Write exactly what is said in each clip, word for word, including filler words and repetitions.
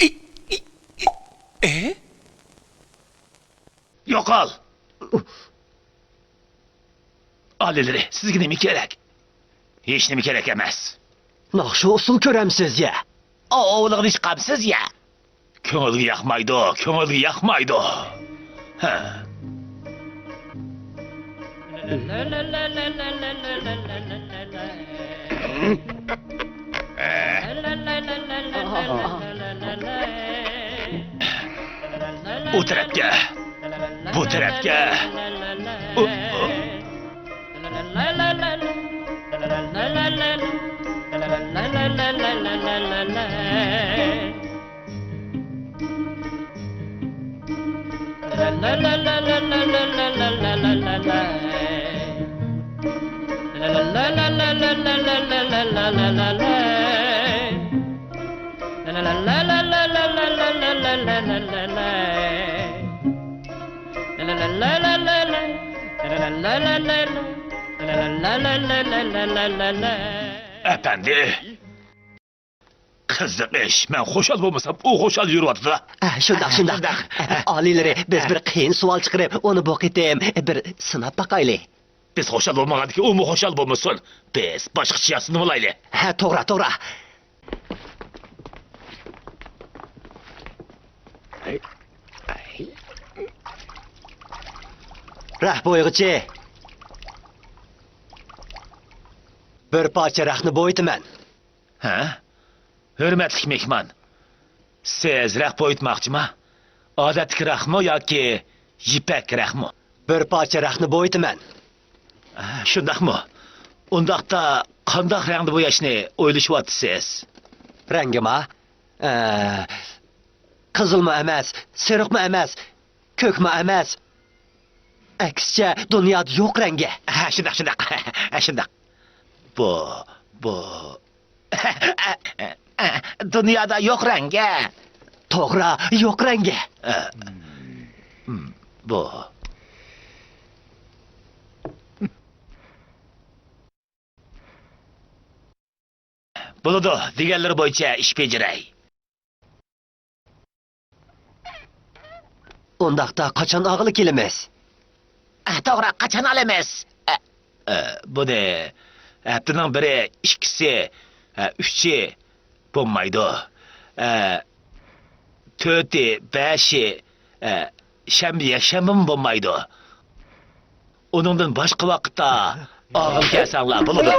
ئى، ئى، ئى، ئى. يوقال! ئالىيلىرى، سىزگە نېمە كېرەك؟ ھېچنېمە كېرەك ئەمەس. ناخشا ئۇسسۇل كۆرەمسىز يا؟ ئاۋۇلىغىنى چىقامسىز يا؟ كۆڭۈلگە ياقمايدۇ، كۆڭۈلگە ياقمايدۇ. ھە. ئۇ تەرەپكە، بۇ تەرەپكە. ئۇ، ئۇ. ئەپەندى، قىزىق ئىش، مەن خۇشال بولمىسام، ئۇ خۇشال يۈرۈۋاتىدۇ. ھە، شۇنداق، شۇنداق. شۇنداق. ئالىيلىرى، بىز بىر قىيىن سوئال چىقىرىپ، ئۇنى بۇ قېتىم بىر سىناپ باقايلى. بىز خۇشال بولمىغاندىكىن ئۇمۇ خۇشال بولمىسۇن. بىز باشقىچە ياسىنىۋالايلى. ھە، توغرا، توغرا. رەخ بويىغۇچى. بىر پارچە رەخنە بويىتىمەن. ھە؟ ھۆرمەتلىك مېھمان، سىز رەخ بويىتماقچىما؟ ئادەتتىكى رەخمۇ ياكى يىپەك رەخمۇ؟ بىر پارچە رەخنە بويىتىمەن. ھە، شۇنداقمۇ؟ ئۇنداقتا قانداق رەڭدە بوياشنى ئويلىشىۋاتىسىز؟ رەڭگىما؟ ئە، قىزىلمۇ ئەمەس، سېرىقمۇ ئەمەس، كۆكمۇ ئەمەس. ئەكسىچە، دۇنيادا يوق رەڭگى. ھە، شۇنداق، شۇنداق. ھە، شۇنداق. بۇ، بۇ. دۇنيادا يوق رەڭگى. توغرا، يوق رەڭگى. ھە. بۇ. بولىدۇ، دېگەنلىرى بويىچە ئىش بېجىرەي. ئۇنداقتا قاچان ئالغىلى كېلىمىز؟ ئە، توغرا، قاچان ئالىمىز؟ ئە، ئە، بۇنى ھەپتىنىڭ بىرى، ئىككىسى، ئە، ئۈچى بولمايدۇ. ئە، تۆتى، بەشى، ئە، شەنبە، يەكشەنبىمۇ بولمايدۇ. ئۇنىڭدىن باشقا ۋاقىتتا ئاغىل كەلسەڭلار بولىدۇ.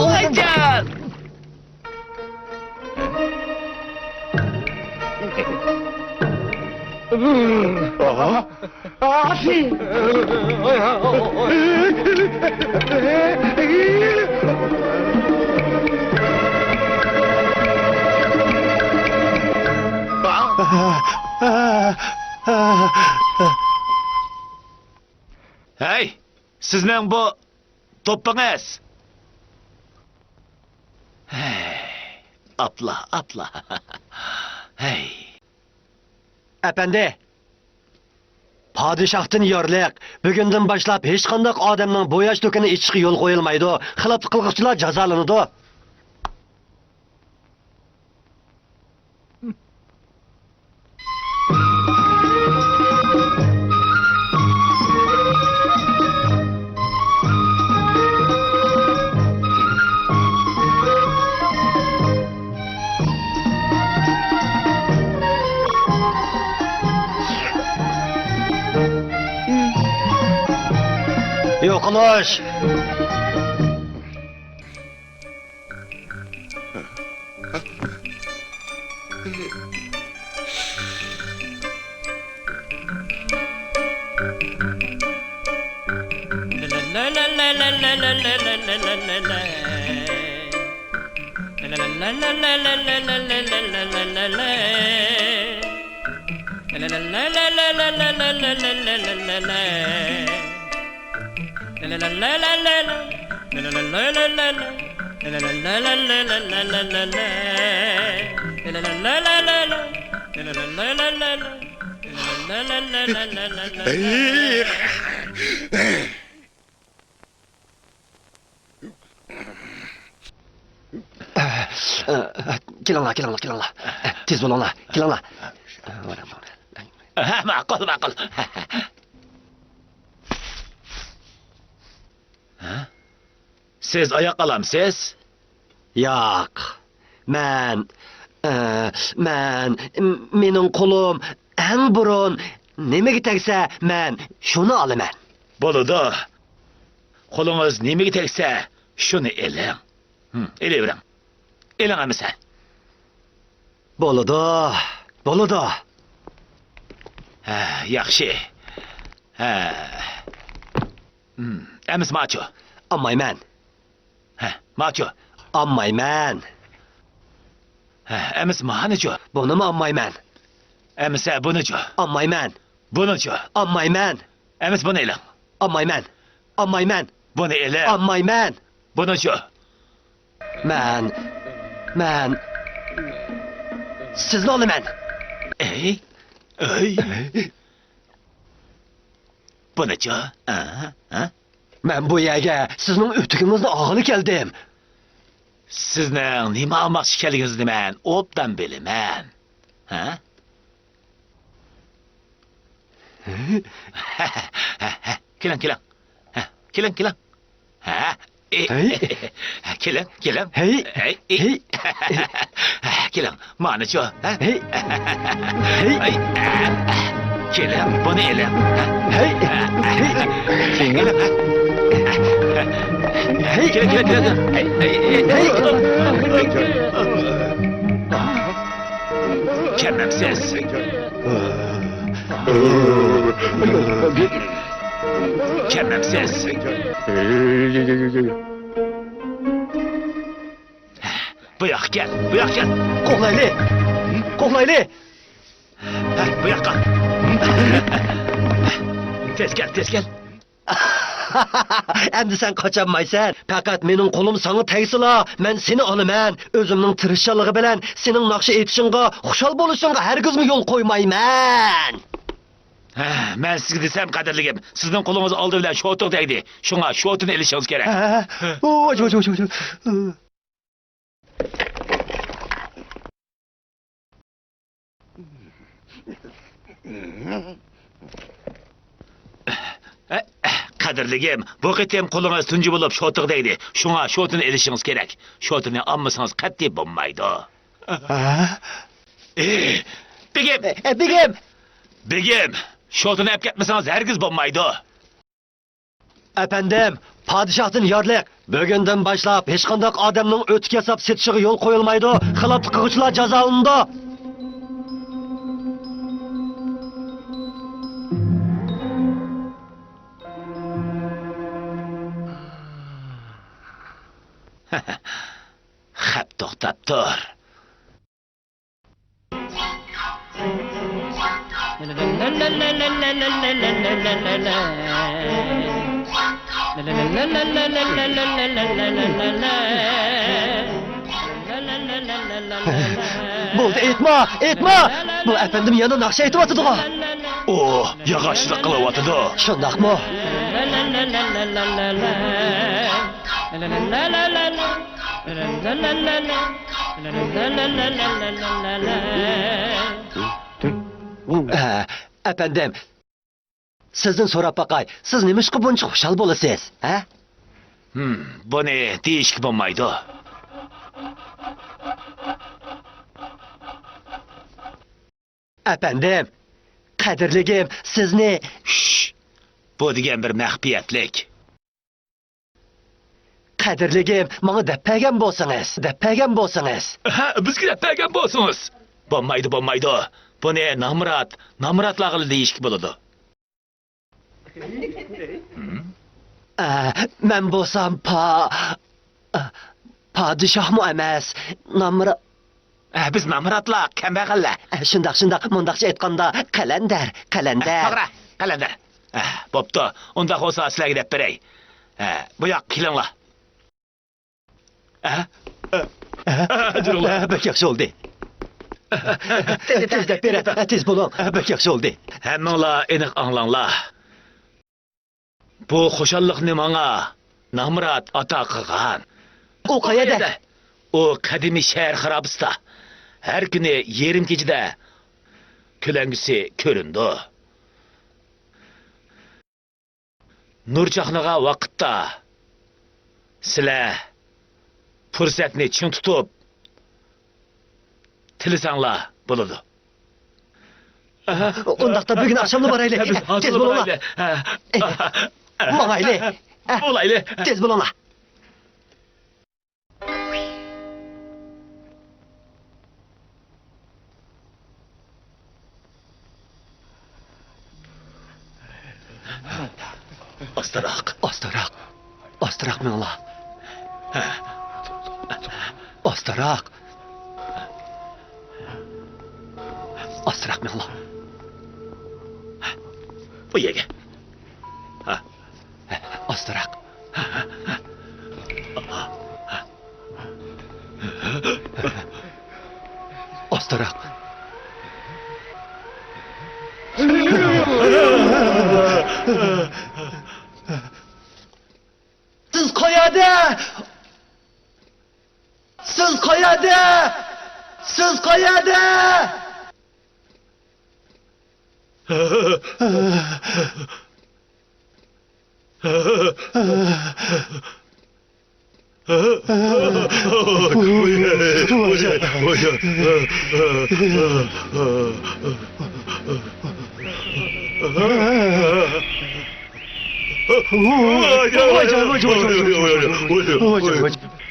ئۇلىجان! ھەي! سىزنىڭ بۇ دوپپىڭىز! ھەي، ئاپلا، ئاپلا. ھەي. ئەپەندى! پادىشاھتىن يارلىق، بۈگۈندىن باشلاپ ھېچقانداق ئادەمنىڭ بوياش دۇكىنى ئېچىشقا يول قويۇلمايدۇ. خىلاپلىق قىلغۇچىلار جازالىنىدۇ. يوقىلىش! كېلىڭلار، كېلىڭلار، كېلىڭلار. تېز بولۇڭلار، كېلىڭلار. ھە، ماقۇل، ماقۇل. ھە؟ سىز ئاياق ئالامسىز؟ ياق. مەن، ئە، مەن، مېنىڭ قولۇم ئەڭ بۇرۇن نېمىگە تەگسە، مەن شۇنى ئالىمەن. بولىدۇ. قولىڭىز نېمىگە تەگسە، شۇنى ئېلىڭ. ھىم، ئېلىۋېرىڭ. ئېلىڭ ئەمىسە. بولىدۇ، بولىدۇ. ھە، ياخشى. ھە. ھىم، ئەمىسە ماچۇ. ئالمايمەن. ھە، ماچۇ. ئالمايمەن. ھە، ئەمىسە مانىچۇ. بۇنىمۇ ئالمايمەن. ئەمىسە بۇنىچۇ. ئالمايمەن. بۇنىچۇ. ئالمايمەن. ئەمىسە بۇنى ئېلىڭ. ئالمايمەن. ئالمايمەن. بۇنى ئېلىڭ. ئالمايمەن. بۇنىچۇ. مەن، مەن سىزنى ئالىمەن. ئەي، ئەي. بۇنىچۇ؟ ھە؟ ھە؟ مەن بۇ يەرگە سىزنىڭ ئۆتۈكىڭىزنى ئالغىلى كەلدىم. سىزنىڭ نېمە ئالماقچى ئىكەنلىكىڭىزنى مەن ئوبدان بىلىمەن. ھە؟ كېلىڭ، كېلىڭ. ھە، كېلىڭ، كېلىڭ. ھە، ئى، ھەي. كېلىڭ، كېلىڭ. ھەي. ھەي، ئى. ھەي. كېلىڭ، مانىچۇ، ھە؟ ھەي. ھەي. ھەي. كېلىڭ، بۇنى ئېلىڭ. ھەي. ھەي. كېلىڭ، ھە؟ ھەي. كېلىڭ، كېلىڭ، كېلىڭ. ھەي، ھەي، ھەي. ھەي. كەلمەمسىز. كەلمەمسىز. بۇ ياققا كەل، بۇ ياققا كەل. قوغلايلى! قوغلايلى! ھە، بۇ ياققا. تېز كەل، تېز كەل. ئەمدى سەن قاچالمايسەن. پەقەت مېنىڭ قولۇم ساڭا تەگسىلا، مەن سېنى ئالىمەن. ئۆزۈمنىڭ تىرىشچانلىقى بىلەن سېنىڭ ناخشا ئېيتىشىڭغا، خۇشال بولۇشۇڭغا ھەرگىزمۇ يول قويمايمەن. ھە، مەن سىزگە دېسەم، قەدىرلىكىم، سىزنىڭ قولىڭىز ئالدى بىلەن شوتىغا تەگدى. شۇڭا شوتىنى ئېلىشىڭىز كېرەك. ھە، ھە، ھە. ئۇ، ۋاي، ۋاي. قەدىرلىكىم، بۇ قېتىم قولىڭىز تۇنجى بولۇپ شوتىغا تەگدى. شۇڭا شوتىنى ئېلىشىڭىز كېرەك. شوتىنى ئالمىسىڭىز قەتئىي بولمايدۇ. ھە؟ ئى، بېگىم! ئە، بېگىم! بېگىم، شوتىنى ئەپ كەتمىسىڭىز ھەرگىز بولمايدۇ. ئەپەندىم، پادىشاھتىن يارلىق، بۈگۈندىن باشلاپ ھېچقانداق ئادەمنىڭ ئۆتۈك ياساپ سېتىشىغا يول قويۇلمايدۇ، خىلاپلىق قىلغۇچىلار جازالىنىدۇ. خەپ توختاپ تۇر. بولدى، ئېيتما، ئېيتما! بۇ ئەپەندىم يەنە ناخشا ئېيتىۋاتىدىغۇ. ئۇ ياغاچچىلىق قىلىۋاتىدۇ. شۇنداقمۇ؟ ئە، ئەپەندىم، سىزدىن سوراپ باقاي، سىز نېمىشقا بۇنچە خۇشال بولىسىز، ھە؟ ھىم، بۇنى دېيىشكە بولمايدۇ. ئەپەندىم، قەدىرلىكىم، سىزنى. شش! بۇ دېگەن بىر مەخپىيەتلىك. قەدىرلىكىم، ماڭا دەپ بەرگەن بولسىڭىز، دەپ بەرگەن بولسىڭىز. ھە، بىزگە دەپ بەرگەن بولسىڭىز. بولمايدۇ، بولمايدۇ. بۇنى نامرات، نامراتلارغىلا دېيىشكە بولىدۇ. ھىم؟ ئە، مەن بولسام پا-، پادىشاھمۇ ئەمەس، نامرا-، ئە، بىز نامراتلار، كەمبەغەللەر. ئە، شۇنداق، شۇنداق، مۇنداقچە ئېيتقاندا، قەلەندەر، قەلەندەر. توغرا، قەلەندەر. ئە، بوپتۇ، ئۇنداق بولسا سىلەرگە دەپ بېرەي. ئە، بۇ ياققا كېلىڭلار. ئە؟ ئە، جۈرۈڭلار. ئە، بەك ياخشى بولدى. تېز، تېز، تېز دەپ بېرە. ئە، تېز بولۇڭ. ئە، بەك ياخشى بولدى. ھەممىڭلار ئېنىق ئاڭلاڭلار. بۇ خۇشاللىقنى ماڭا نامرات ئاتا قىلغان. ئۇ قەيەردە؟ ئۇ قەدىمىي شەھەر خارابىسىدا. ھەر كۈنى يېرىم كېچىدە كۆلەڭگىسى كۆرۈنىدۇ. نۇر چاقنىغان ۋاقىتتا سىلەر پۇرسەتنى چىڭ تۇتۇپ تىلىسەڭلار بولىدۇ. ئۇنداقتا بۈگۈن ئاخشاملا بارايلى. تېز بولۇڭلار. ماڭايلى. بولايلى. تېز بولۇڭلار. ئاستىراق. ئاستىراق. ئاستىراق مېڭىڭلار. ئاستىراق. ئاستىراق مېڭىڭلار. بۇ يەرگە. ئاستىراق. ئاستىراق. سىز قەيەردە؟ سىز قەيەردە؟ سىز قەيەردە؟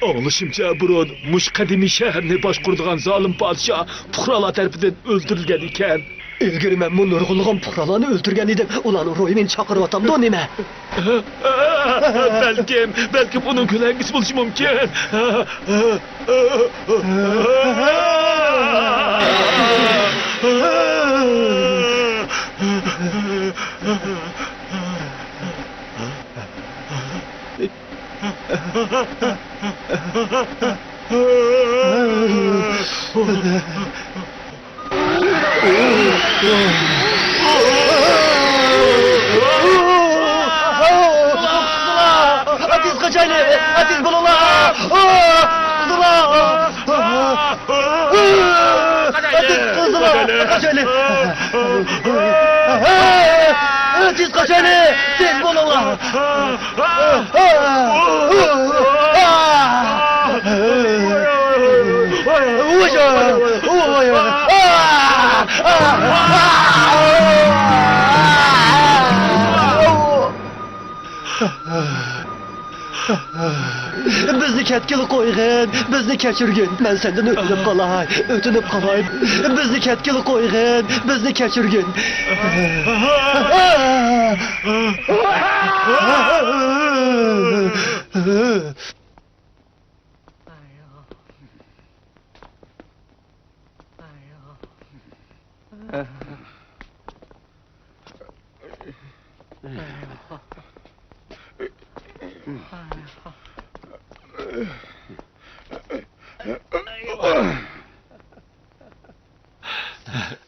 ئاڭلىشىمچە، بۇرۇن مۇشۇ قەدىمىي شەھەرنى باشقۇرىدىغان زالىم پادىشاھ پۇقرالار تەرىپىدىن ئۆلتۈرۈلگەن ئىكەن. ئىلگىرى مەنمۇ نۇرغۇنلىغان پۇقرالارنى ئۆلتۈرگەن ئىدىم. ئۇلارنىڭ روھى مېنى چاقىرىۋاتامدۇ نېمە؟ بەلكىم، بەلكىم ئۇنىڭ كۆلەڭگىسى بولۇشى مۇمكىن. تېز قاچايلى! تېز بولۇڭلار! قىزلار! تېز، قىزلار! قاچايلى! تېز قاچايلى! تېز بولۇڭلار! بىزنى كەتكىلى قويغىن، بىزنى كەچۈرگىن. مەن سەندىن ئۆتۈنۈپ قالاي، ئۆتۈنۈپ قالاي. بىزنى كەتكىلى قويغىن، بىزنى كەچۈرگىن.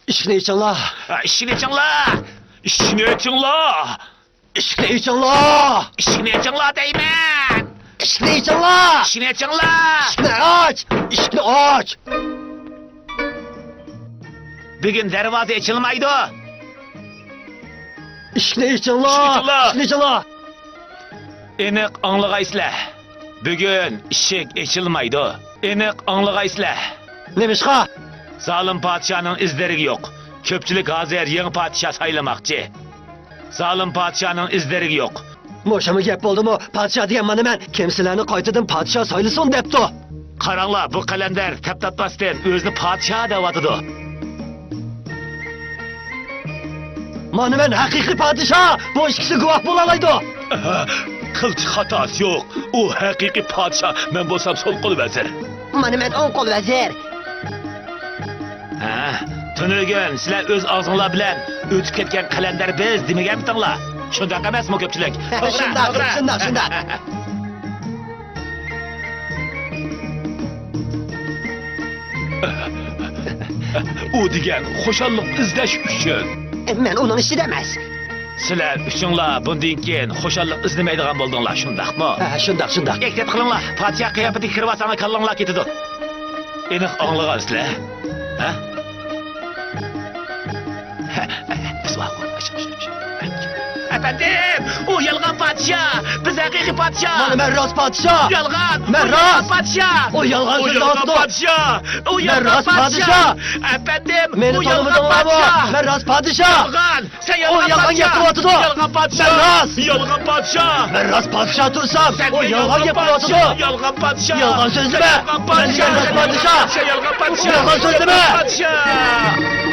ئىشىكنى ئېچىڭلار! ئىشىكنى ئېچىڭلار! ئىشىكنى ئېچىڭلار! ئىشىكنى ئېچىڭلار! ئىشىكنى ئېچىڭلار دەيمەن! ئىشىكنى ئېچىڭلار! ئىشىكنى ئېچىڭلار! ئىشىكنى ئاچ! ئىشىكنى ئاچ! بۈگۈن دەرۋازا ئېچىلمايدۇ. ئىشىكنى ئېچىڭلار! ئىشىكنى ئېچىڭلار! ئىشىكنى ئېچىڭلار! ئېنىق ئاڭلىغايسىلەر، بۈگۈن ئىشىك ئېچىلمايدۇ. ئېنىق ئاڭلىغايسىلەر. نېمىشقا؟ زالىم پادىشاھنىڭ ئىز-دېرىكى يوق. كۆپچىلىك ھازىر يېڭى پادىشاھ سايلىماقچى. زالىم پادىشاھنىڭ ئىز-دېرىكى يوق. مۇشۇمۇ گەپ بولدىمۇ؟ پادىشاھ دېگەن مانا مەن، كىم سىلەرنى قايتىدىن پادىشاھ سايلىسۇن دەپتۇ؟ قاراڭلار، بۇ قەلەندەر تەپ تاپماستىن ئۆزىنى پادىشاھ دەۋاتىدۇ. مانا مەن ھەقىقىي پادىشاھ! بۇ ئىككىسى گۇۋاھ بولالايدۇ! قىلچە خاتاسى يوق. ئۇ ھەقىقىي پادىشاھ، مەن بولسام سول قول ۋەزىر. مانا مەن ئوڭ قول ۋەزىر. ھە، تۈنۈگۈن سىلەر ئۆز ئاغزىڭلار بىلەن ئۆتۈپ كەتكەن قەلەندەر بىز دېمىگەنمىتىڭلار؟ شۇنداق ئەمەسمۇ كۆپچىلىك؟ شۇنداق، شۇنداق، شۇنداق. ئۇ دېگەن خۇشاللىق ئىزدەش ئۈچۈن. مەن ئۇنىڭ ئىچىدە ئەمەس. سىلەر ئۈچۈڭلار بۇندىن كېيىن خۇشاللىق ئىزدىمەيدىغان بولدىڭلار، شۇنداقمۇ؟ ھە، شۇنداق، شۇنداق. ئېھتىيات قىلىڭلار، پادىشاھ قىياپىتىگە كىرىۋالساڭلار كاللاڭلار كېتىدۇ. ئېنىق ئاڭلىغانسىلەر؟ ھە؟ ئەپەندىم، ئۇ يالغان پادىشاھ! بىز ھەقىقىي پادىشاھ! مانا مەن راست پادىشاھ! يالغان! مەن ئۇ يالغان راست! پادىشاھ! ئۇ يالغان ئۇ سۆزلەۋاتىدۇ! پادىشاھ! ئۇ يالغان مەن راست پادىشاھ! پادىشاھ! ئەپەندىم، مېنى ئۇ يالغان تونۇمىدىڭلارمۇ؟ پادىشاھ! مەن راست پادىشاھ! يالغان! سەن ئۇ يالغان يالغان گەپ قىلىۋاتىدۇ! يالغان پادىشاھ! مەن راست! يالغان پادىشاھ! مەن راست پادىشاھ تۇرسام، ئۇ يالغان گەپ قىلىۋاتىدۇ! يالغان پادىشاھ! يالغان سۆزلىمە! مەن دېگەن راست پادىشاھ! يالغان سۆزلىمە! پادىشاھ!